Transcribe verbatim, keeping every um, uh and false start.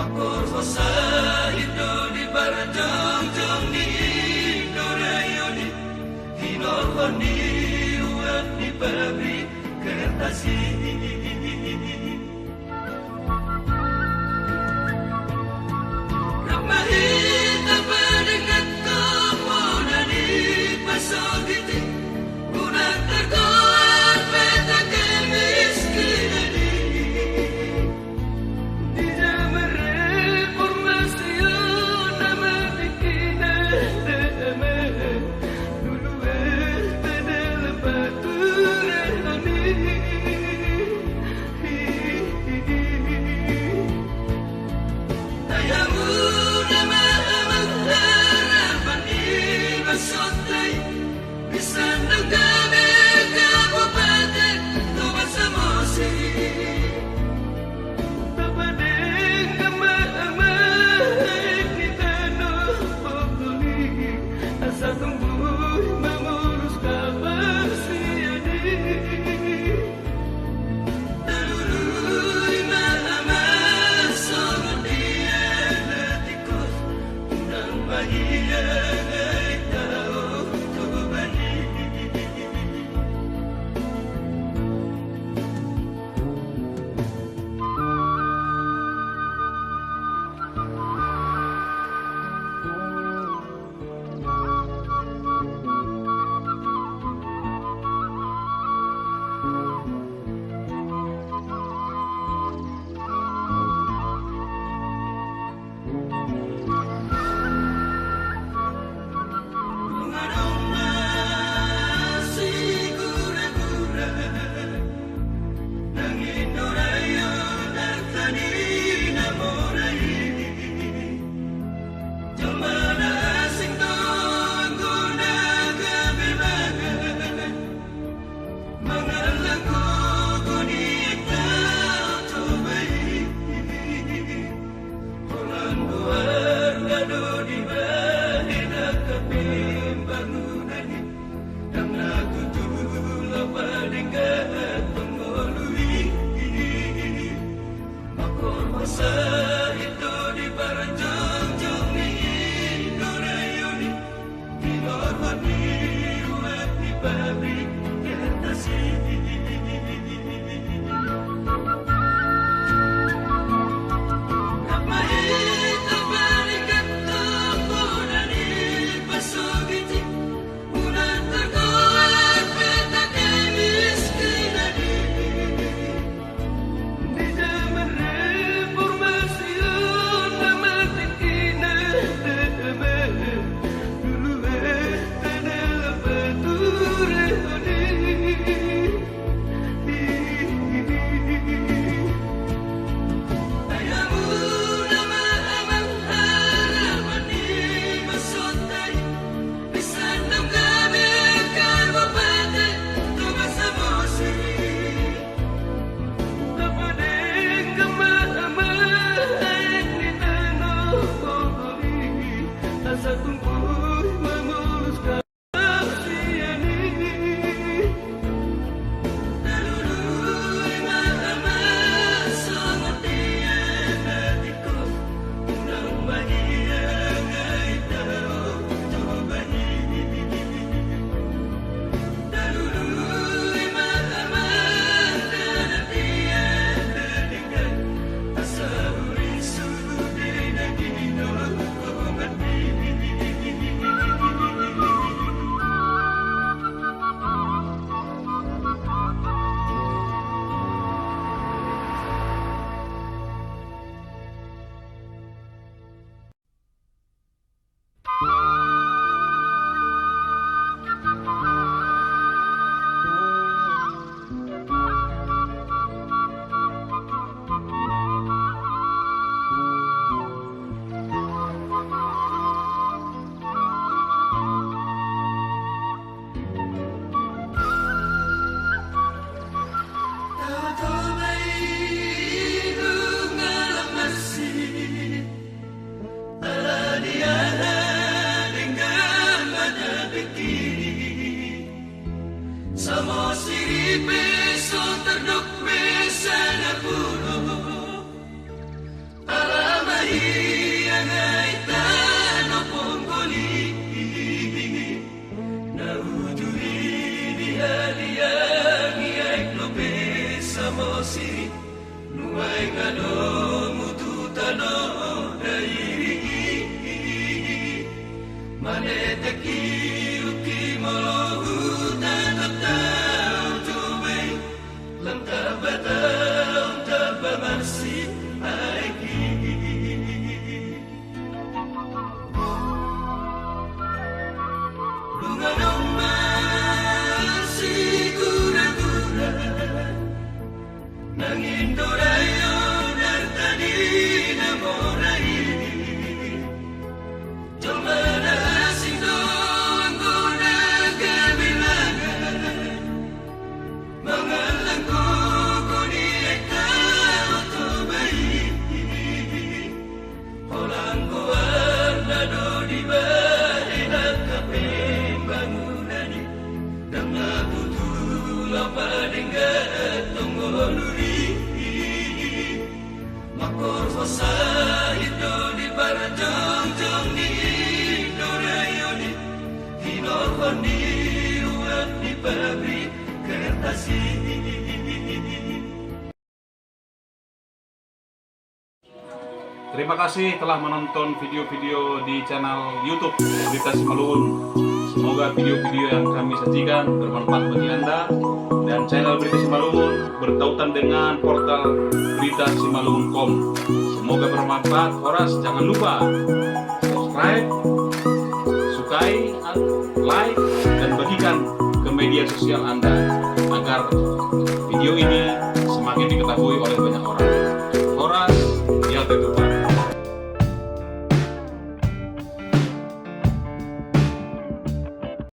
Korhosa indo di barajong-jong ni Indo rayoni, hinorhon ni uat ni pabrik kertas ini. Ramahita paringat komo nani pasogiti, unang tergoar peta kemiskinan ini. Di zaman reformasi, oh, nama bikin ada aman. Dulu eh, pada lepas turun ini. Tayamu nama aman harapan ini masotai. Bisan nang kami Kabupaten Toba Samosir. Tapadeng kama amai kita no pokoli. Asa tumbuh mamulus kabar siadi. Iyangai tano ponggoli. Naujuri di haliang iai lope samosiri. Nuai ngado mutu tano dairi. Maneteki uki molohu tatap tau tubai. Lam taba tau taba masih aiki. Lunga dong masih gura-gura. Nangin dorayo nartadi namorai. Jomana asing dong guna gabilangan. Mangalang koko ni ekta otobai. Holang goar nado di bade na kapeng bangunani. Dang na butuh lapa denggat tonggoluri. Makor hosa indo di barajong-jong di Indo rayoni. Hinorhon di ruang di pabrik kertas ini. Terima kasih telah menonton video-video di channel YouTube Berita Simalungun. Semoga video-video yang kami sajikan bermanfaat bagi Anda, dan channel Berita Simalungun bertautan dengan portal berita simalungun titik com. Semoga bermanfaat. Horas, jangan lupa subscribe, sukai, like, dan bagikan ke media sosial Anda agar video ini